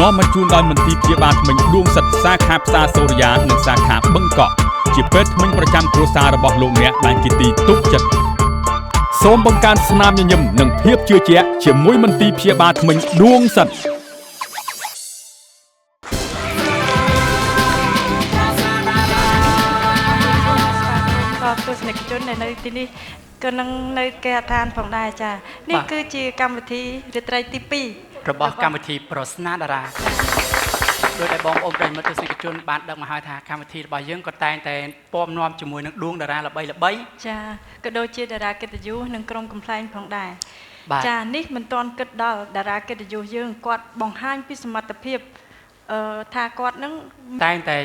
នាំមកជូនដោយមន្ទីរព្យាបាលធ្មេញដួងសិទ្ធសាខាផ្សារសូរិយានិងសាខាបឹងកក់ជាពេទ្យធ្មេញប្រចាំគ្រួសាររបស់លោកអ្នកដែលជាទីទុកចិត្តសូមបង្កើនស្នាមញញឹមនិងភាពជឿជាក់ជាមួយមន្ទីរព្យាបាលធ្មេញដួងសិទ្ធ ក៏ទស្សនិកជនដែលនៅទីនេះក៏នឹងនៅគេហដ្ឋានផងដែរចានេះគឺជាកម្មវិធីរាត្រីទី2 របស់កម្មវិធីប្រស្នាតារាដោយដែលបងប្អូនប្រិយមិត្តទស្សនិកជនបានដឹងមកហើយថាកម្មវិធីរបស់យើងក៏តែងតែពំនាំជាមួយនឹងដួងតារាល្បីៗ ចាក៏ដូចជាតារាកិត្តិយសនិងក្រុមកំ pl ែងផងដែរចានេះមិនទាន់គិតដល់តារាកិត្តិយសយើងគាត់បង្ហាញពីសមត្ថភាពថាគាត់នឹង តែងតែ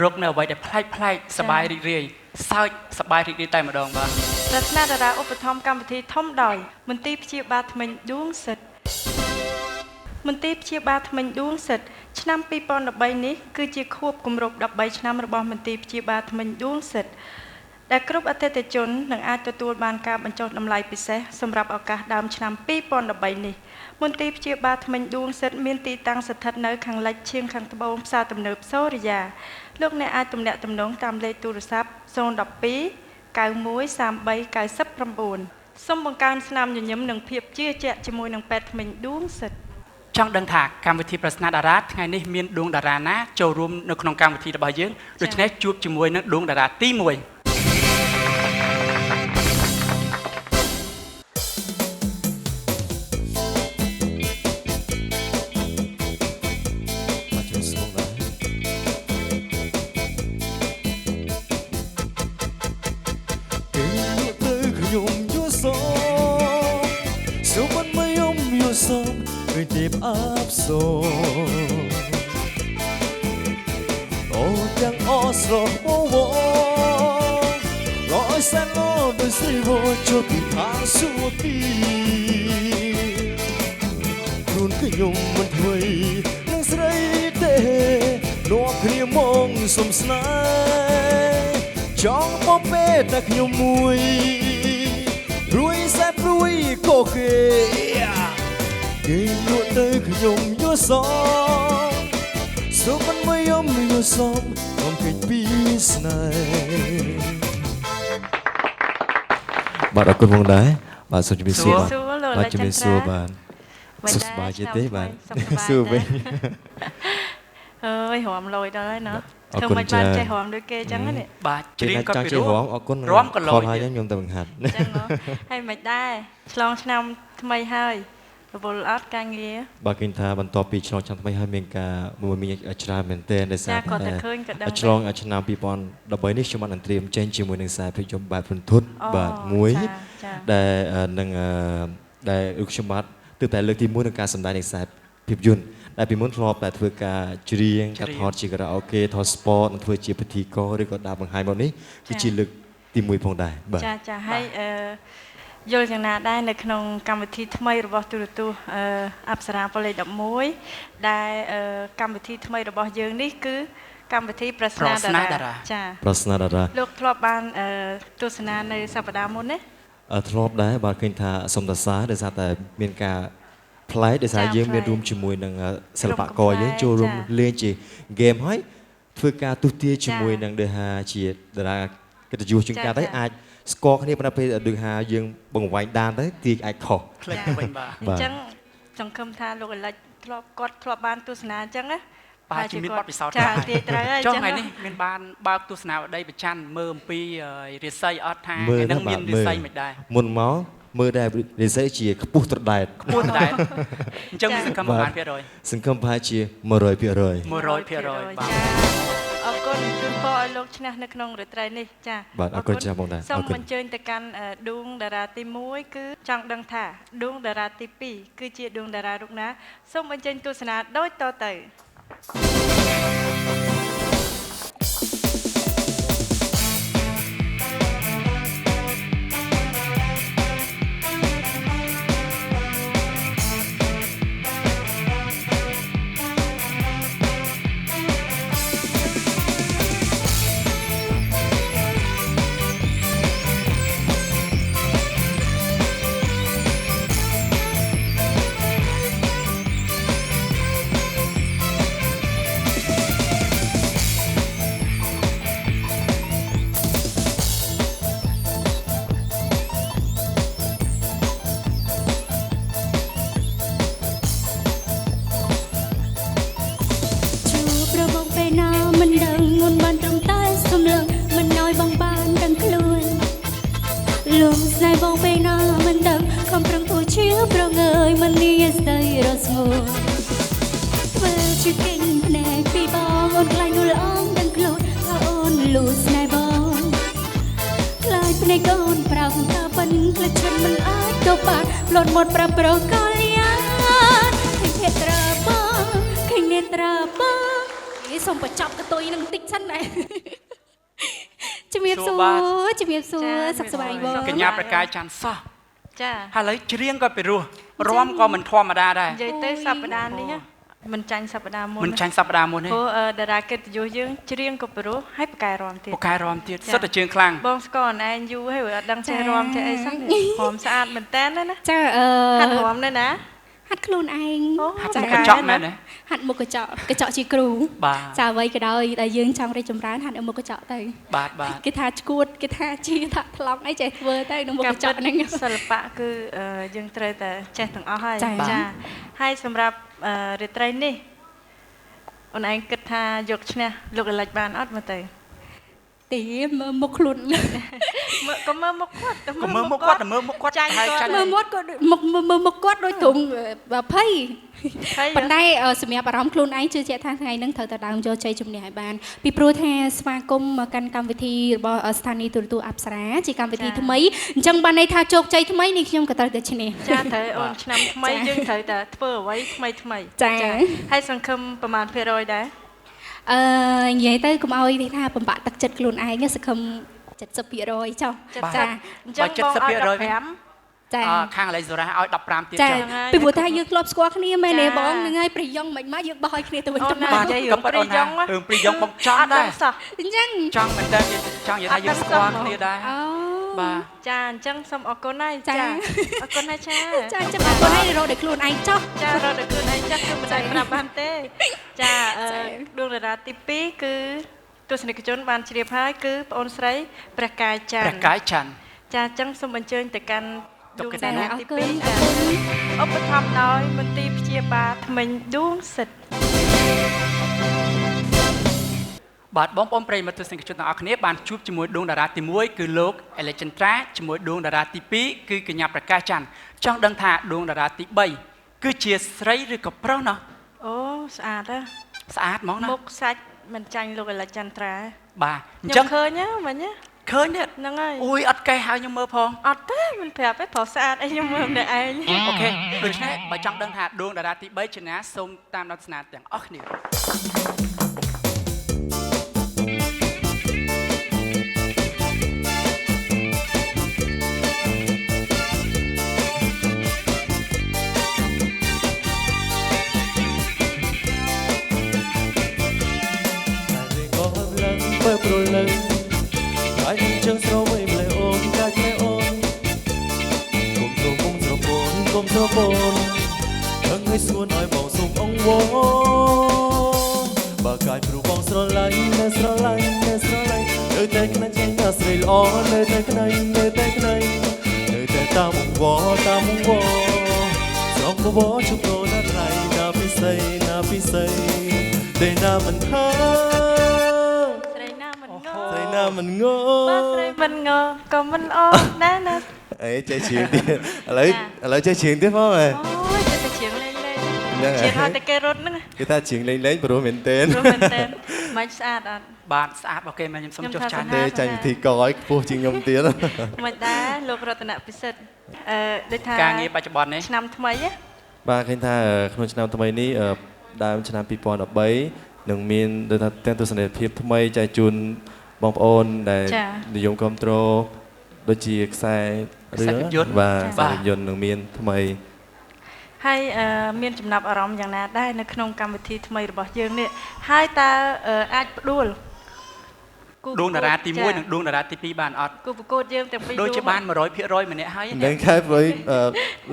រកនៅអ្វីដែលប្លែកប្លែកសប្បាយរីករាយសើចសប្បាយរីករាយតែម្ដងបាទ ប្រស្នាតារាឧបត្ថម្ភកម្មវិធីធំដោយមន្ទីរព្យាបាលធ្មេញដួងសិទ្ធមន្ទីរព្យាបាលធ្មេញដួងសិទ្ធឆ្នាំ2013នេះគឺជាខួបគម្រប់13ឆ្នាំរបស់មន្ទីរព្យាបាលធ្មេញដួងសិទ្ធដែលគ្រប់អតិថិជននឹងអាចទទួលបានការបញ្ចុះតម្លៃពិសេសសម្រាប់ឱកាសដើមឆ្នាំ2013នេះមន្ទីរព្យាបាលធ្មេញដួងសិទ្ធមានទីតាំងស្ថិតនៅខាងលិចឈៀងខាងត្បូងផ្សារទំនើបសូរិយាលោកអ្នកអាចទំនាក់ទំនងតាមលេខទូរស័ព្ទ012 91 33 99សូមបង្កើនស្នាមញញឹមនិងភាពជឿជាក់ជាមួយនឹងពេទ្យធ្មេញដួងសិទ្ធ ចង់ដឹងថាកម្មវិធីប្រស្នាតារាថ្ងៃនេះមានដួងតារាណាចូលរួមនៅក្នុងកម្មវិធីរបស់យើងដូច្នេះជួបជាមួយនឹងដួងតារាទី1 បាទជំរាបសួរបាទគេលក់ទៅខ្ញុំយល់សមសុបិនមយមយល់សមឃើញទេពអប្សរអូទាំងអស្រស់បវរលយសែនលោដោយស្រីវចូលពីខាងសួគ៌ខ្លួនខ្ញុំមិនធ្វើនឹងស្រីទេនាំគ្នាមកសុំស្នេហ៍ចង់បំពេតែខ្ញុំមួយព្រួយសែនព្រួយក៏គេគេលក់ទៅខ្ញុំយល់សមសុបិនមយមយល់សមកុំគេចពីស្នេហ៍បាទអរគុណផងដែរបាទសូមជម្រាបសួរបាទ សួរលោក បាទជំរាបសួរបាទ មិន សុខសប្បាយជាទេបាទ សុខសប្បាយ សួរវិញ អើយរំលយដល់ហើយណោះ អរគុណ ធ្វើមិនបាន ច្រើន ចេះរំដូចគេអញ្ចឹងណា បាទច្រៀង ពេលណា ក៏ពីរោះ ចង់ចេះរំអរគុណ រំក៏ល ខ យ លហើយខ្ញុំទៅបង្ហាត់ អញ្ចឹងហ៎ហើយមិនដែរឆ្លងឆ្នាំថ្មីហើយរវល់អត់ការងារ បាទឃើញថាបន្ទាប់ពីឆ្លងឆ្នាំថ្មីហើយមានការមួយមានច្រើនមែនទែនដោយសារ ចាគាត់តែឃើញក៏ដឹង ឆ្លងឆ្នាំ2013នេះខ្ញុំបានត្រៀមចេញជាមួយនឹងខ្សែភាពយន្តបែបរន្ធត់ អូ បាទមួយ ចាចា ដែលនឹងដែលខ្ញុំបាទទើបតែលើកទី1ក្នុងការសម្ដែងនៃខ្សែភាពយន្តដែលពីមុនធ្លាប់តែធ្វើការច្រៀងការថតជាការ៉ាអូខេថត sport និងធ្វើជាពិធីករឬក៏ដើរបង្ហាញមកនេះគឺជាលើកទី1ផងដែរបាទ ចាចាហើយអឺយល់យ៉ាងណាដែរនៅក្នុងកម្មវិធីថ្មីរបស់ទូរទស្សន៍អប្សរាប៉ូលេខ11ដែលកម្មវិធីថ្មីរបស់យើងនេះគឺកម្មវិធីប្រស្នាតារាចា ប្រស្នាតារា លោកធ្លាប់បានទស្សនានៅសប្តាហ៍មុនណា ធ្លាប់ដែរបាទឃើញថាសុំតសាដោយសារតែមានការប្លែកដោយសារយើងមានរួមជាមួយនឹងសិល្បករយើងចូលរួមលេងជាហ្គេមហើយធ្វើការទស្សទាយជាមួយនឹងដូចថាជាតារាកិត្តិយសជាងការទៅអាចស្គាល់គ្នាប៉ុន្តែពេលដូចថាយើងបង្វែងដានទៅទាយអាចខុស ផ្លេចទៅវិញបាទ អញ្ចឹងសង្ឃឹមថាលោកអលិចធ្លាប់គាត់ធ្លាប់បានទស្សនាអញ្ចឹងណា បាទជាមានបទពិសោធន៍ ចាទាយត្រូវហើយ ចុះថ្ងៃនេះមានបានបើកទស្សនាវដ្តីប្រច័នមើលអំពីរាសីអត់ថា មើល ថ្ងៃហ្នឹង ណា មានរាសីមិនដែរ មុនមកមើលដែររាសីជាខ្ពស់ត្រដែត ខ្ពស់ត្រដែតអញ្ចឹងមានសង្ឃឹមប្រហែលភាគរយ សង្ឃឹមប្រហែលជា100% 100%បាទ ចាអរគុណជូនពរឲ្យលោកឈ្នះនៅក្នុងរាត្រីនេះចា បាទអរគុណច្រើនបងដែរ សូម អរគុណ អញ្ជើញទៅកាន់ដួងតារាទី1គឺចង់ដឹងថាដួងតារាទី2គឺជាដួងតារារូបណាសូមអញ្ជើញទស្សនាដូចតទៅ ប ស្នេហ៍បងពេលណាមិនដឹងខំប្រឹងធ្វើជាប្រងើយមិនលាស្ដីរត់ស្ងួនធ្វើជាគិញភ្នែកពីបងអូនខ្លាចនោះល្អងដឹងខ្លួនថាអូនលូស្នេហ៍បងខ្លាចភ្នែកអូនប្រាប់ថាប៉ិនក្លិចឈិនមិនអាចទៅបានផ្លត់មកប្រាប់ប្រកលយ៉ាឃើញភេត្រាបងឃើញនេត្រាបងនេះសូមបញ្ចប់កតុយនឹងតិចសិនដែរជំរាបសួរជំរាបសួរសុខសប្បាយបង កញ្ញាប្រកាយច័ន្ទសោះ ចា ហើយឥឡូវច្រៀងក៏ពិរោះរាំក៏មិនធម្មតាដែរ និយាយទៅសប្តាហ៍នេះមិនចាញ់សប្តាហ៍មុន មិនចាញ់សប្តាហ៍មុនទេ ព្រោះតារាកិត្តិយសយើងច្រៀងក៏ពិរោះហើយប្រកែរាំទៀត ប្រកែរាំទៀតសុទ្ធតែជើងខ្លាំង បងស្គាល់អនឯងយូរហើយអត់ដឹងចេះរាំចេះអីសោះរាំស្អាតមែនតើណា ចាអឺ ហាត់រាំនៅណា ហាត់ខ្លួនឯង ហាត់មុខកញ្ចក់មែនទេ ហាត់មុខកញ្ចក់កញ្ចក់ជាគ្រូចាអ្វីក៏ដោយដែលយើងចង់រីកចម្រើនហាត់នៅមុខកញ្ចក់ទៅ បាទបាទ គេថាឈួតគេថាជាថាថ្លង់អីចេះធ្វើទៅនៅមុខកញ្ចក់ហ្នឹង សិល្បៈគឺយើងត្រូវតែចេះទាំងអស់ហើយចាហើយសម្រាប់រាត្រីនេះអូនឯងគិតថាយកឈ្នះលោកអេលិចបានអត់មើលទៅ ទេមើលមុខខ្លួន មើលក៏មើលមុខគាត់ ក៏មើលមុខគាត់មើលមុខគាត់ ចាញ់គាត់ មើលមាត់គាត់មុខមើលមុខគាត់ដូចទ្រង់20ប៉ុន្តែសម្រាប់អារម្មណ៍ខ្លួនឯងជឿជាក់ថាថ្ងៃហ្នឹងត្រូវតែដើមយកជ័យជំនះឲ្យបានពីព្រោះថាស្វាគមន៍មកកាន់កម្មវិធីរបស់ស្ថានីយ៍ទូរទស្សន៍អប្សរាជាកម្មវិធីថ្មីអញ្ចឹងបានន័យថាជោគជ័យថ្មីនេះខ្ញុំក៏ត្រូវតែឈ្នះ ចាត្រូវអូនឆ្នាំថ្មីយើងត្រូវតែធ្វើអ្វីថ្មីថ្មីចាហើយសង្ឃឹមប្រមាណភាគរយដែរ អឺនិយាយទៅកុំឲ្យថាបំបាក់ទឹកចិត្តខ្លួនឯងសង្ឃឹម70%ចុះចា អញ្ចឹងបងឲ្យ15 ចា ខាងអលៃសូរ៉ាឲ្យ15ទៀត ចាពីព្រោះថាយើងធ្លាប់ស្គាល់គ្នាមែនទេបងហ្នឹងហើយប្រយ៉ងមិនមកយើងបោះឲ្យគ្នាទៅវិញទៅមក បាទក៏ប៉ិតអូនណារឿងប្រយ៉ងបងចង់ដែរ អញ្ចឹង ចង់មែនតើចង់និយាយថាយើងស្គាល់គ្នាដែរបាទ ចាអញ្ចឹងសូមអរគុណហើយចាអរគុណហើយចា ចាចាំអរគុណហើយរកដល់ខ្លួនឯងចុះ ចារកដល់ខ្លួនឯងចាស់គឺមិនអាចប្រាប់បានទេចាដួងតារាទី2គឺទស្សនិកជនបានជ្រាបហើយគឺប្អូនស្រីព្រះកាយច័ន្ទ ព្រះកាយច័ន្ទ ចាអញ្ចឹងសូមអញ្ជើញទៅកាន់ដួងតារាទី2 ចា ឧបត្ថម្ភដោយមន្ទីរព្យាបាលធ្មេញដួងសិទ្ធ បាទបងប្អូនប្រិយមិត្តទស្សនិកជនទាំងអស់គ្នាបានជួបជាមួយដួងតារាទី1គឺលោកអេលិចន្ទ្រាជាមួយដួងតារាទី2គឺកញ្ញាប្រកាសច័ន្ទចង់ដឹងថាដួងតារាទី3គឺជាស្រីឬក៏ប្រុសណោះ អូស្អាតហ៎ ស្អាតហ្មងណា មុខសាច់មិនចាញ់លោកអេលិចន្ទ្រា បាទអញ្ចឹង ឃើញហ៎មិញណា ឃើញទេ ហ្នឹងហើយ អូយអត់កេះហើយខ្ញុំមើលផង អត់ទេមិនប្រាប់ទេប្រុសស្អាតអីខ្ញុំមើលម្នាក់ឯង អូខេដូច្នេះបើចង់ដឹងថាដួងតារាទី3ជាណាសូមតាមដានទស្សនាទាំងអស់គ្នា បើប្រលឹងហើយនឹងស្រវៃម្លេះអូនកាច់ម្លេះអូនគុំត្រពុំស្រពូនគុំត្រពូនដឹងឲ្យស្ងួនឲ្យបងសុំអង្វរបើកាយព្រោះបងស្រឡាញ់នៅស្រឡាញ់នៅស្រឡាញ់នៅតែខ្លាញ់ចេញណាស្រីល្អនៅតែខ្លាញ់នៅតែខ្លាញ់នៅតែតាមអង្វរតាមអង្វរស្រងបវរជុំប្រណាថ្លៃណាពិសីណាពិសីទេណាមិនថា ស្រីណាមិនង ស្រីណាមិនង បើស្រីមិនងក៏មិនល្អដែរណា អេចេះច្រៀងទៀតឥឡូវចេះច្រៀងទៀតផងហ៎ អូយចេះតែច្រៀងលេងលេងច្រៀងឲ្យតែគេរត់ហ្នឹង គេថាច្រៀងលេងលេងព្រោះមែនទែន ព្រោះមែនទែនមិនស្អាតអត់ បាទស្អាតរបស់គេមែនខ្ញុំសូមចុះចាញ់ ទេចាញ់វិធីកឲ្យខ្ពស់ជាងខ្ញុំទៀត មិនដែរលោករតនពិសិដ្ឋអឺដូចថា ការងារបច្ចុប្បន្ននេះ ឆ្នាំថ្មី បាទឃើញថាក្នុងឆ្នាំថ្មីនេះដើមឆ្នាំ2013នឹងមានដូចថាទាំងទស្សនីយភាពថ្មីចែកជូនបងប្អូនដែលនិយមគ្រប់គ្រងដូចជាខ្សែរឿងបាទខ្សែភាពយន្តនឹងមានថ្មី ហើយមានចំណាប់អារម្មណ៍យ៉ាងណាដែរនៅក្នុងកម្មវិធីថ្មីរបស់យើងនេះហើយតើអាចផ្ដួល ដួងតារាទី1និងដួងតារាទី2បានអត់ គូប្រកួតយើងទាំងពីរ ដូចជាបាន100%ម្នាក់ហើយ នឹងខែព្រោះ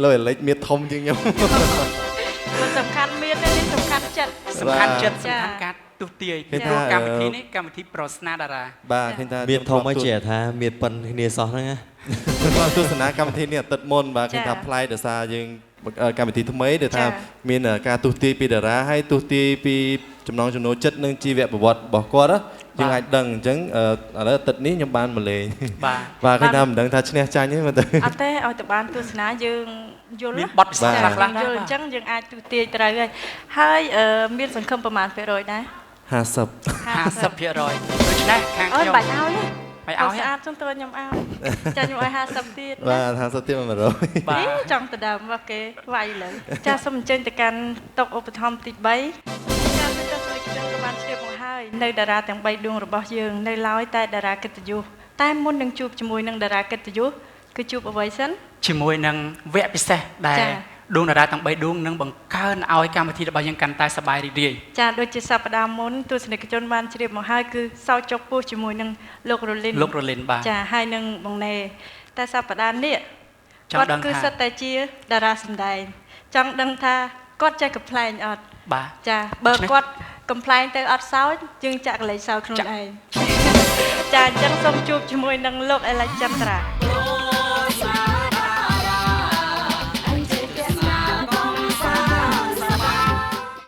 លោកអេលិចមានធំជាងខ្ញុំ មិនសំខាន់មានទេនេះសំខាន់ចិត្ត សំខាន់ចិត្តសំខាន់ការទុះទាយព្រោះកម្មវិធីនេះកម្មវិធីប្រស្នាតារា បាទឃើញថា មានធំហើយជាថាមានប៉ិនគ្នាសោះហ្នឹងណា បាទទស្សនាកម្មវិធីនេះអាទិត្យមុនបាទឃើញថាប្លែកដោយសារយើង កម្មវិធីថ្មីដែលថាមានការទស្សន៍ទាយពីតារាហើយទស្សន៍ទាយពីចំណងចំណូលចិត្តនិងជីវប្រវត្តិរបស់គាត់ណាយើងអាចដឹងអញ្ចឹងឥឡូវអាទិត្យនេះខ្ញុំបានមកលេង បាទ បាទឃើញថាមិនដឹងថាឈ្នះចាញ់ទេមើលទៅ អត់ទេឲ្យតែបានទស្សនាយើងយល់ មាន ណា បទពិសោធន៍ បាទ ខ្លះៗ យល់អញ្ចឹងយើងអាចទស្សទាយត្រូវហើយហើយមានសង្ឃឹមប្រមាណភាគរយដែរ 50 50%ដូច្នេះខាង អូន ខ្ញុំ បាច់ឲ្យទេ មិនឲ្យទេ ស្អាតចឹងតើខ្ញុំឲ្យចាខ្ញុំឲ្យ50ទៀតណា បាទ50ទៀត100 បាទ អេចង់ទៅដើមមកគេវាយលើចាសូមអញ្ជើញទៅកាន់តុឧបត្ថម្ភទី3ចាទស្សនិកជនក៏បានជ្រាបមកហើយនៅតារាទាំង3ដួងរបស់យើងនៅឡើយតែតារាកិត្តិយសតែមុននឹងជួបជាមួយនឹងតារាកិត្តិយសគឺជួបអ្វីសិន ជាមួយនឹងវគ្គពិសេសដែល ចា ដួងតារាទាំង3ដួងនឹងបង្កើនឲ្យកម្មវិធីរបស់យើងកាន់តែសប្បាយរីករាយ ចាដូចជាសប្តាហ៍មុនទស្សនិកជនបានជ្រាបមកហើយគឺសោចចុកពោះជាមួយនឹងលោករលីន លោករលីនបាទ ចាហើយនឹងបងណេតែសប្តាហ៍នេះ ចង់ គាត់គឺ ដឹងថា សិតតែជាតារាសម្ដែងចង់ដឹងថាគាត់ចេះកំ pl ែងអត់ បាទ ចាបើ ដូច្នេះ គាត់កំ pl ែងទៅអត់សោចយើងចាក់កលេសសោចខ្លួន ចាក់ ឯងចាអញ្ចឹងសូមជួបជាមួយនឹងលោកអេឡិចចន្ទ្រា